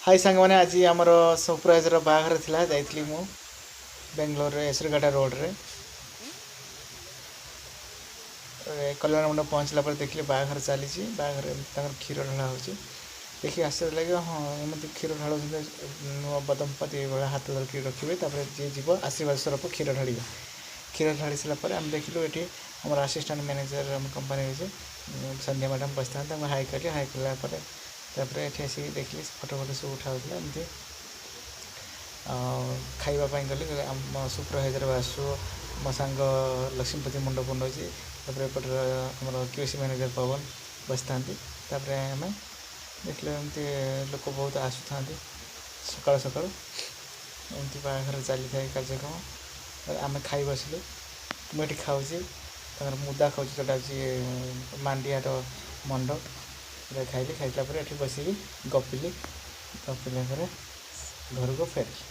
High ସାଙ୍ଗମାନେ, ଆଜି ଆମର ସୁପରଭାଇଜର ବାହାଘର ଥିଲା। ଯାଇଥିଲି ମୁଁ ବେଙ୍ଗଲୋରରେ ହେସରଘାଟା ରୋଡ଼ରେ। କଲ୍ୟାଣ ମଣ୍ଡପ ପହଞ୍ଚିଲା ପରେ ଦେଖିଲି ବାହାଘର ଚାଲିଛି। ବାହାଘର ଏମିତି ତାଙ୍କର କ୍ଷୀର ଢଳା ହେଉଛି। ଦେଖି ଆଶ୍ଚର୍ଯ୍ୟ ଲାଗିବ, ହଁ, ଏମିତି କ୍ଷୀର ଢାଳୁଛନ୍ତି। ନୂଆ ଦମ୍ପତି ଏଇଭଳିଆ ହାତ ଧରିକି ରଖିବେ, ତାପରେ ଯିଏ ଯିବ ଆଶୀର୍ବାଦ ସ୍ୱରୂପ କ୍ଷୀର ଢାଳିବେ। କ୍ଷୀର ଢାଳି ସାରିଲା ପରେ ଆମେ ଦେଖିଲୁ ଏଠି ଆମର ଆସିଷ୍ଟାଣ୍ଟ ମ୍ୟାନେଜର ଆମ କମ୍ପାନୀରେ ଯେ ସନ୍ଧ୍ୟା ମ୍ୟାଡ଼ାମ୍ ବସିଥାନ୍ତି। ତାଙ୍କୁ ହାଇ କଲି। ହାଇ କଲା ପରେ ତାପରେ ଏଠି ଆସିକି ଦେଖିଲି ଫଟୋ ଫଟୋ ସବୁ ଉଠା ହେଉଥିଲା ଏମିତି। ଆଉ ଖାଇବା ପାଇଁ ଗଲି। ଆମ ସୁପରଭାଇଜର ବାସୁ, ମୋ ସାଙ୍ଗ ଲକ୍ଷ୍ମୀପତି ମୁଣ୍ଡ କୁଣ୍ଡଉଛି, ତାପରେ ଏପଟରେ ଆମର କ୍ୟୁସି ମ୍ୟାନେଜର ପବନ ବସିଥାନ୍ତି। ତାପରେ ଆମେ ଦେଖିଲୁ ଏମିତି ଲୋକ ବହୁତ ଆସୁଥାନ୍ତି ସକାଳୁ ସକାଳୁ। ଏମିତି ବାହାଘର ଚାଲିଥାଏ କାର୍ଯ୍ୟକ୍ରମ। ଆମେ ଖାଇ ବସିଲୁ। ମୁଁ ଏଠି ଖାଉଛି ତାଙ୍କର ମୁଦା ଖାଉଛି, ଯେଉଁଟା ହେଉଛି ମାଣ୍ଡିଆର ମଣ୍ଡ। ସେଇଟା ଖାଇଲି। ଖାଇଲା ପରେ ଏଠି ବସିକି ଗପିଲି। ଗପିଲା ପରେ ଘରକୁ ଫେରିଲି।